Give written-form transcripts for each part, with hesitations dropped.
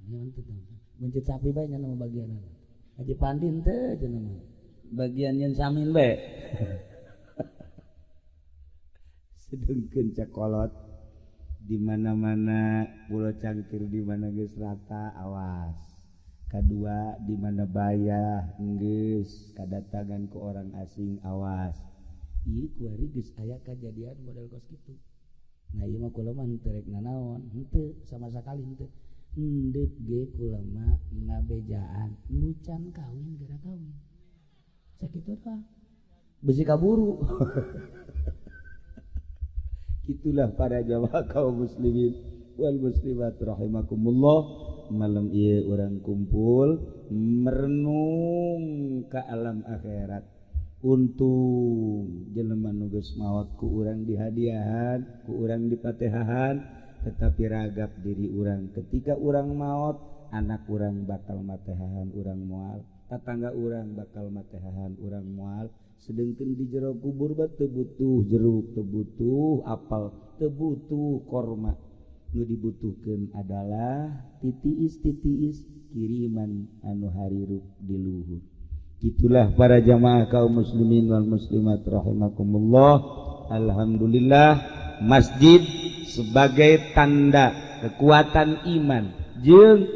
Mencit sapi bae nya nama bagianana. Haji Pandin teh cenah mah. Bagian nyen samin bae. Sedengkeun cakolot di mana-mana Pulau Cangkir di mana geus rata awas. Kadua di mana bayah geus kadatangan ku orang asing awas. Ieu kuari geus aya kajadian model kos kitu. Nah ieu mah kula mah henteu rek nanaon, henteu sama sakali henteu. Endeuk ge kula mah ngabejaan nu can kawin gara kawin. Sakitu doang. Besi kaburu. Itulah para jamaah kaum muslimin wal muslimat rahimakumullah. Malam ieu urang kumpul merenung ka alam akhirat. Untung jelema nu geus maot ku urang dihadiahan, ku urang dipatehahan, tetapi ragap diri urang ketika urang maot, anak urang bakal matehahan urang moal, tatangga urang bakal matehahan urang moal. Sedengkeun di jero kubur bae teu butuh jeruk, teu butuh apel, teu butuh korma. Nu dibutuhkeun adalah titiis-titiis kiriman anu harirup di luhur. Itulah para jamaah kaum muslimin wal muslimat rahimakumullah. Alhamdulillah masjid sebagai tanda kekuatan iman. Jeung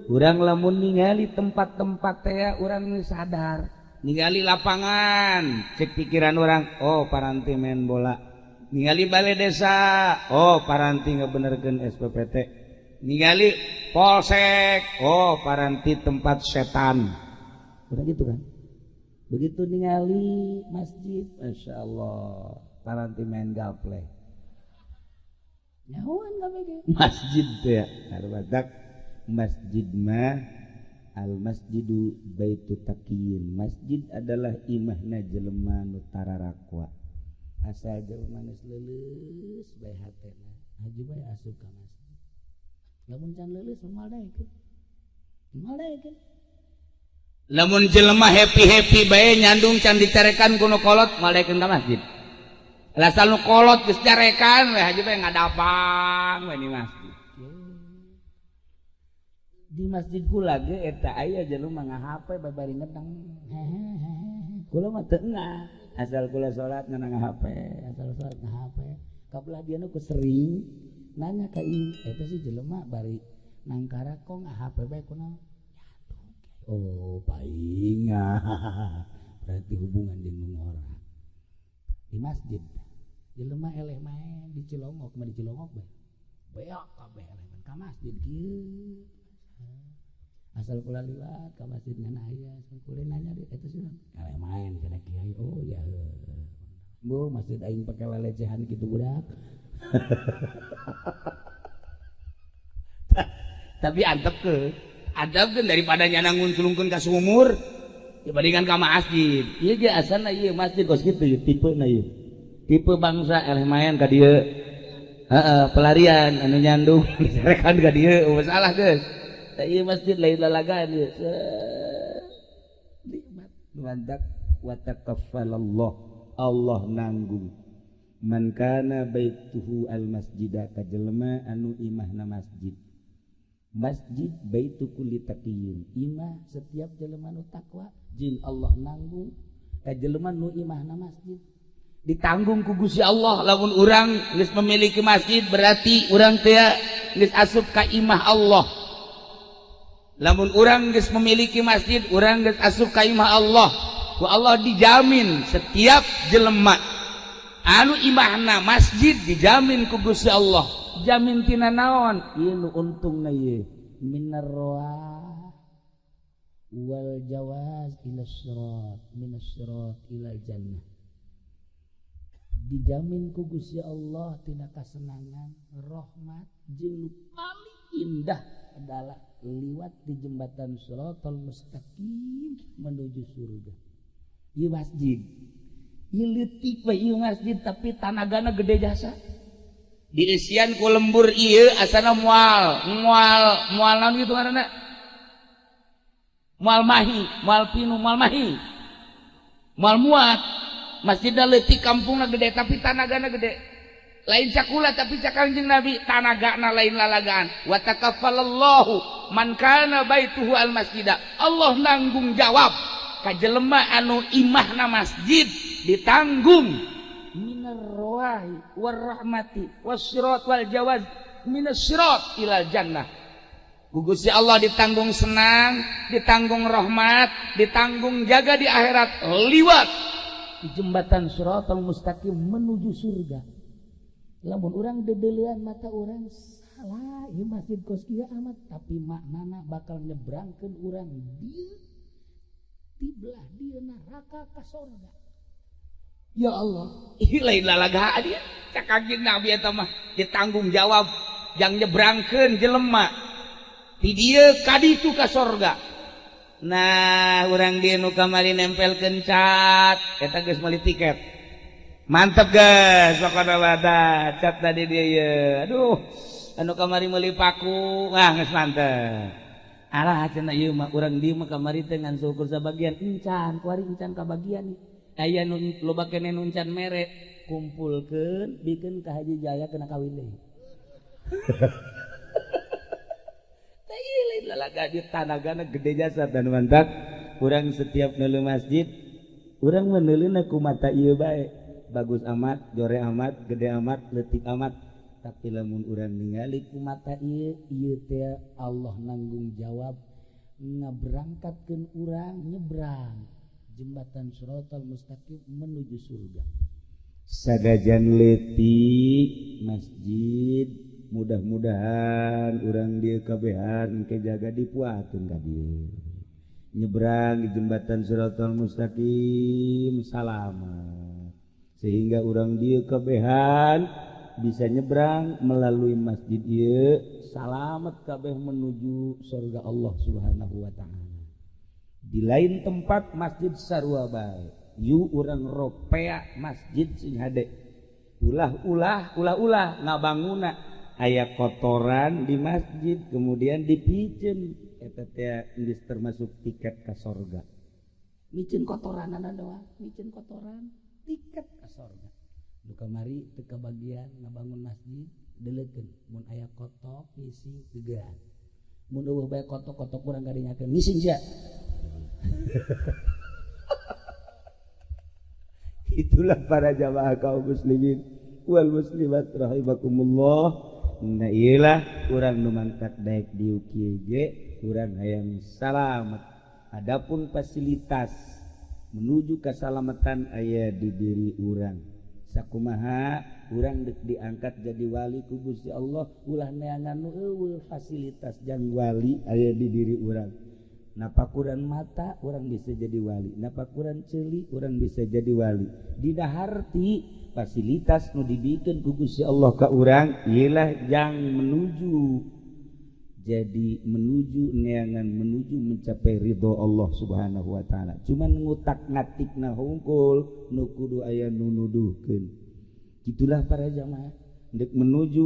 urang lamun ningali tempat-tempat teh urang sadar, ningali lapangan cek pikiran orang, oh paranti main bola. Ningali balai desa, oh paranti ngebenerkeun SPPT. Ningali polsek, oh paranti tempat setan. Udah gitu kan? Begitu ningali masjid, Masya Allah, paranti main gaple. Nyahuan kabeh masjid teh ya. Badak masjid mah al masjidu baitu taqiyin. Masjid adalah imahna jelema nu tararakwa. Asal jelema geus leuleus bae hatena, haju bae asup ka masjid. Lamun can leuleus moal daekeun. Moal daekeun. Lamun jelema happy-happy bae nyandung can dicarekan ku nu kolot moal daekeun ka masjid. Asal nu kolot geus carekan we haju bae ngadapang we di masjid. Di masjid kula ge eta aya jelema nga-HP babari ngedang. Kula mah teu engah. Asal kula salat ngan nga-HP, asal salat nga-HP. Kabelah dia nu sering nanya ka ieu, eta si jelema bari nangkara kok nga-HP bae kunaon? Oh, painga. Berarti hubungan jeung nu ngora. Di masjid jelema eleh main di Cilongok, mah di Cilongok bae. Beak kabeh eleh ka masjid kieu. Asal kula liwat ka masjid ngan aya, asal kula nanya di eta sih eleh main cenah kiai. Oh ya. Bu, masjid aing pake lelecehan kitu budak. Tapi antep ke. Antepkeun daripada nyana ngunculungkeun ka sumur dibandingkan ka masjid. Ieu ge asalna ieu masjid kos kitu ieu tipena ieu. Tipe bangsa eleh main ka dieu. Heeh, pelarian anu nyandung dicarekan ka dieu, masalah geus. Tah ieu masjid lain lalagaan ieu. Nikmat mantak wa takaffalallah. Allah nanggung. Man kana baituhu al masjida ka jelema anu imahna masjid. Masjid baitu kulli taqiyyin. Imah setiap jelema nu takwa jeung Allah nanggung ka jelema nu imahna masjid. Ditanggung ku Gusti Allah. Lamun urang geus memiliki masjid berarti urang teh geus asup ka imah Allah. Lamun urang geus memiliki masjid, urang geus asup ka imah Allah. Ku Allah dijamin setiap jelema anu imahna masjid dijamin ku Gusti Allah. Jamin tina naon? Ieu nu untungna ieu minar roa wal jawaz ila sirat minas sirat ila jannah. Dijamin ku Gusti Allah tina kasenangan, rahmat jeung nu paling indah adalah liwat di jembatan Shiratal Mustaqim menuju surga. Ieu masjid. Ieu leutik we ieu masjid tapi tanagana gede jasa. Diisian ku lembur ieu asana moal, moal, moal naon kitu ngaranna? Moal mahi, moal pinu, moal mahi. Moal muat. Masjidna leutik, kampungna gede tapi tanagana gede. Lain cakula tapi cak Kangjeng Nabi tanagana lain lalagaan. Wa takaffalallahu man kana baituhu al masjida. Allah nanggung jawab ka jelema anu imahna masjid ditanggung minar rawahi war rahmati was sirat wal jawaz minas sirat ilal jannah. Ku Gusti Allah ditanggung senang, ditanggung rahmat, ditanggung jaga di akhirat liwat di jembatan siratal mustaqim menuju surga. Lamun urang dedelean mata urang salah ieu masjid kos kieu amat, tapi maknana bakal nyebrangkeun urang dieu ti belah dieu neraka ka sorga. Ya Allah, ih lain lalagaan ieu. Cak Kangjeng Nabi eta mah ditanggung jawab jang nyebrangkeun jelema ti dieu ka ditu ka sorga. Nah, urang dieu nu kamari nempelkeun cat eta geus meuli tiket. Mantap guys, pokoknya wadah cat tadi dia ya. Aduh, anu kamari meuli paku, wah geus mantep. Alah cenah ieu mah urang dieu mah kamari teh ngan syukur sabagian encan, kuari encan kabagian. Aya nu loba keneh nu encan mere, kumpulkeun bikeun ka Haji Jaya kena kawin deui. Teh ieu lain lalaga di tanagana gede jasa dan mantap. Urang setiap neuleuh masjid, urang meneuleuhna ku mata ieu bae. Bagus amat, jore amat, gede amat, leutik amat. Tapi lamun urang ningali ku mata ieu, ieu teh Allah nanggung jawab ngaberangkatkeun urang nyebrang jembatan siratal mustaqim menuju surga. Sadajan leutik masjid, mudah-mudahan urang dieu kabehan engke jaga dipuakeun ka dieu. Nyebrang di jembatan siratal mustaqim salamat. Sehingga urang dieu kabehan bisa nyebrang melalui masjid ieu salamet kabeh menuju surga Allah Subhanahu wa taala. Di lain tempat masjid sarua bae. Yu urang ropea masjid sing hade. Ulah-ulah, ulah-ulah ngabanguna aya kotoran di masjid kemudian dipiceun eta teh geus termasuk tiket ka sorga. Miceun kotoranana doang, miceun kotoran tiket ka sorga. Nu kamari teu kabagian ngabangun masjid deleukeun mun aya kotok ngisi gegean. Mun eueuh bae kotok-kotok urang gadinyakeun ngising sia. Itulah para jamaah kaum muslimin wal muslimat rahimakumullah. Nah iyalah urang nu mangkat daek dieu kieu ge urang hayang salamet. Adapun fasilitas menuju keselamatan aya di diri urang. Sakumaha urang deuk diangkat jadi wali ku Gusti Allah, ulah neangan nu eueuh fasilitas jang wali aya di diri urang. Napakuran mata urang bisa jadi wali, napakuran ceuli urang bisa jadi wali. Dina harti fasilitas nu dibikeun ku Gusti Allah ka urang ieulah jang menuju jadi menuju neangan menuju mencapai ridho Allah Subhanahu wa taala. Cuman ngutak-ngatikna hungkul nu kudu aya nu nuduhkeun. Gitulah para jamaah deuk menuju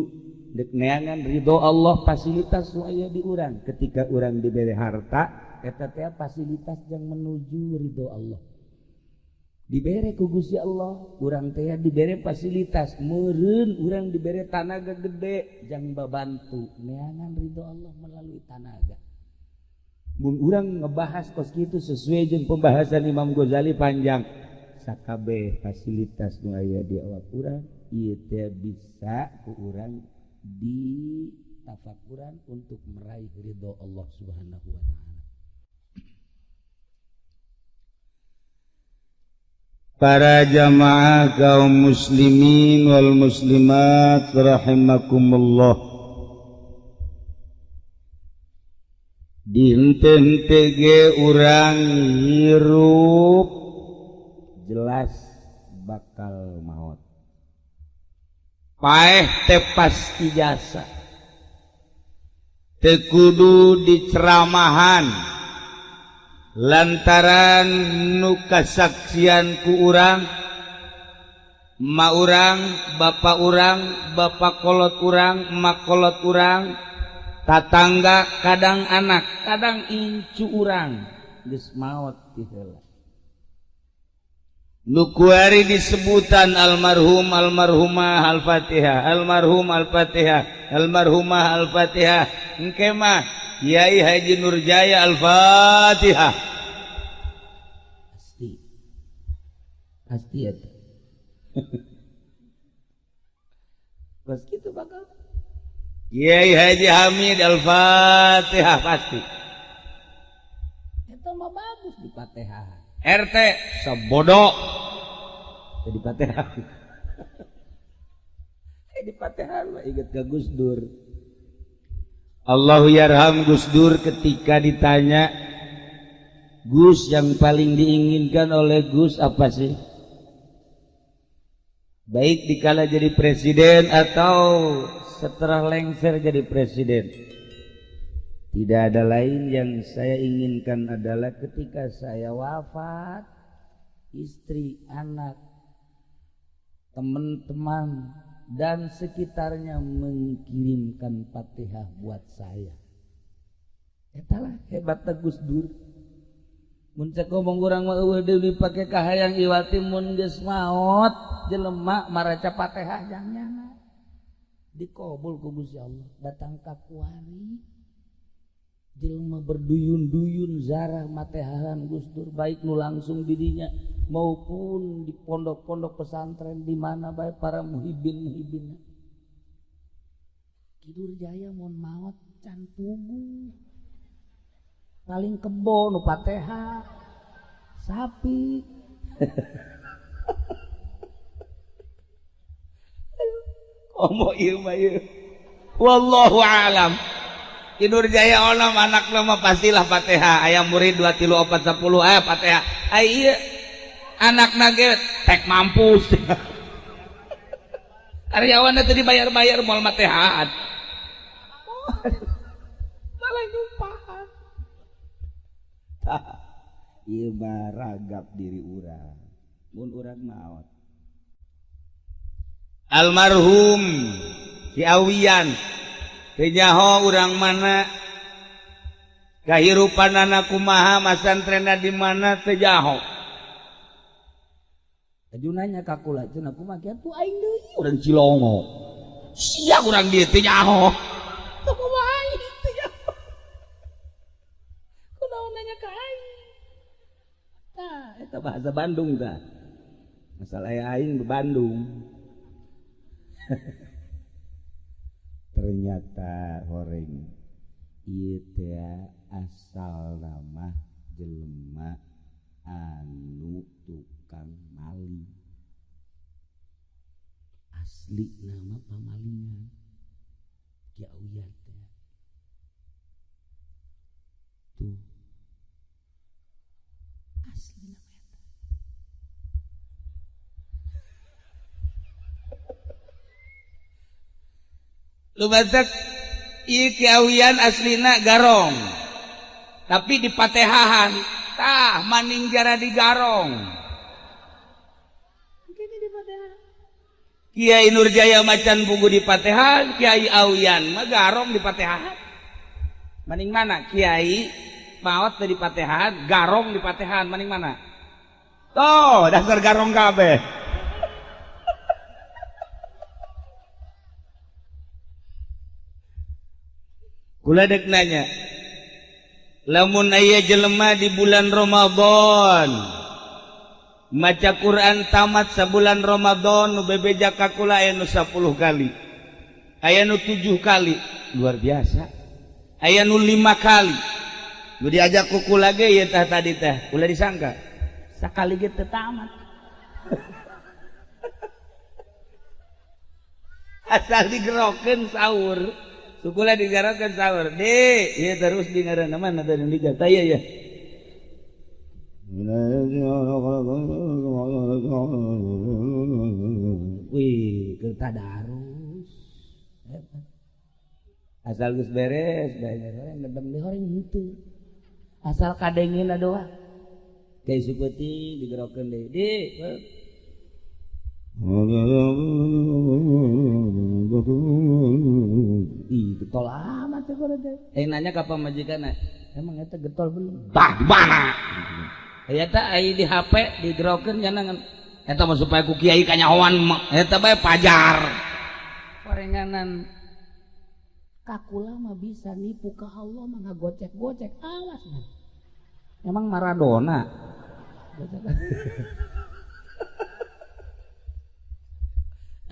deuk neangan ridho Allah fasilitas nu aya di urang. Ketika urang dibere harta eta teh fasilitas yang menuju ridho Allah. Dibere ku Gusti Allah, urang teh dibere fasilitas, meureun urang dibere tanaga gede jang babantu neangan ridho Allah melalui tanaga. Mun urang ngebahas kos kitu sesuai jeung pembahasan Imam Ghazali panjang. Sakabeh fasilitas nu aya di awak urang ieu teh bisa ku urang ditafakuran untuk meraih ridho Allah Subhanahu wa taala. Para jamaah kaum muslimin wal muslimat rahimakumullah. Dinten ge urang hirup jelas bakal maot. Paeh teh pasti jasa. Teu kudu diceramahan. Lantaran nu kasaksian ku urang, ma urang, bapak urang, bapak kolot urang, mak kolot urang, tatangga kadang anak, kadang incu urang geus maot ti heula. Nu kuari disebutan almarhum almarhumah al-Fatihah, almarhum al-Fatihah, almarhumah al-Fatihah. Engke mah Kiai Haji Nurjaya al-Fatihah. Pasti. Pasti eta. Pas kitu bakal. Kiai Haji Hamid al-Fatihah pasti. Eta mah bagus di Fatihah. RT sebodoh jadi Fatihah. Di Fatihah mah inget ke Gus Dur. Allahu yarham Gus Dur ketika ditanya, Gus yang paling diinginkan oleh Gus apa sih? Baik dikala jadi presiden atau setelah lengser jadi presiden. Tidak ada lain yang saya inginkan adalah ketika saya wafat, istri, anak, teman-teman, dan sekitarnya mengirimkan Fatihah buat saya. Etalah hebatnya Gus Dur. Mun cek ngomong urang mah eueuh deui dipake kahayang iwati mun geus maot jelema maraca Fatihah jangnyana. Dikabul ku Gusti Allah, datang ka kuari. Jelema berduyun-duyun zarah matehahan Gus Dur baik nu langsung didinya maupun di pondok-pondok pesantren di mana baik para muhibin-muhibin. Ki Nurjaya mun maot can puguh. Paling kebo nu Fatihah sapi. Komo ieu mah ieu. Wallahu alam. Ki Nurjaya onom anak mah pastilah Fatihah. Aya murid 2 3 4 10 aya Fatihah. Ai ieu anakna ge tek mampus. Karyawanna teu dibayar-bayar moal Fatihahan. Malah nyumpahan. Tah, ieu mah ragap diri urang. Mun urang maot. Almarhum Ki Awian teu nyaho urang mana, kahirupanana kumaha, masantrena di mana teu nyaho. Aju nanya ka kula, cenah kumaha kieu tuh aing deui urang Cilongo. Sia urang dieu teu nyaho. Teu kumaha aing teu nyaho. Kunaon nanya ka aing? Tah, eta bahasa Bandung tah. Masalah aing di Bandung. Ternyata horeng ieu teh asal nama jelema anu tukang maling. Asli nama pamalingan Ki Awian teh. Tuh. Asli nama eta. Lu batak ieu Ki Awian aslina garong. Tapi di Patehahan, tah maning jara di garong. Kiai Nurjaya macan bugu di Patehan, Kiai Awian mah garong di Patehahan. Maning mana? Kiai maot di Patehahan, garong di Patehahan, maning mana? Tuh, dasar garong kabeh. Kula dek nanya, lamun aya jelema di bulan Ramadan maca Quran tamat sabulan Ramadan nu bebeja ka kula aya nu 10 kali, aya nu 7 kali, luar biasa. Aya nu 5 kali. Nu diajak ku kula ge ieu tah tadi teh, ulah disangka sakali ge teu tamat. Asal digerokeun sahur. Sukula digarokeun sahur. Di, ieu terus di ngaranna mana tadi nu dijata ieu ya. Wih, keur tadarus. Asal geus beres, beres ngedem di horeng henteu. Asal kadengina doang. Kayak sukuti digerokeun deui. Di. Ih, getol amat teh teh. Nanya ka pamajikanna, emang eta getol belum? Bah, di mana? Aya teh ai di HP digerokeun nya ngan Eta mah supaya ku kiai kanyahoan eta bae pajar. Parenganan kakula mah bisa nipu ka Allah mah ngagocek-gocek awas man. Emang Maradona.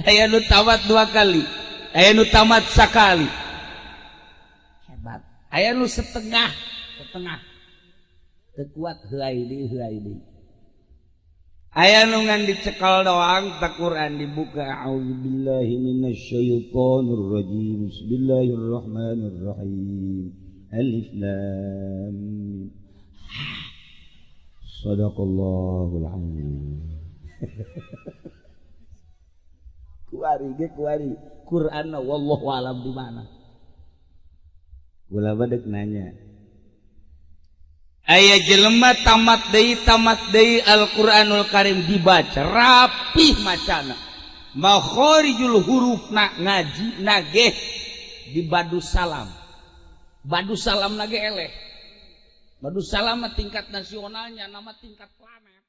Aya nu tamat 2 kali, aya nu tamat sakali. Hebat. Aya nu setengah, setengah. Teu kuat heuai deui heuai deui. Aya nu ngan dicekal doang tak Quran dibuka a'udzubillahi minasyaitonir rajim bismillahirrahmanirrahim alif lam mim sadaqallahul azim. Kuari ge kuari Quran wallahu alam di mana. Kula badek nanya. Aya jelema tamat deui Al-Qur'anul Karim dibaca rapih macana. Makharijul hurufna ngaji nageh di badu salam. Badu salam nage eleh. Badu salam tingkat nasionalnya nama tingkat planet.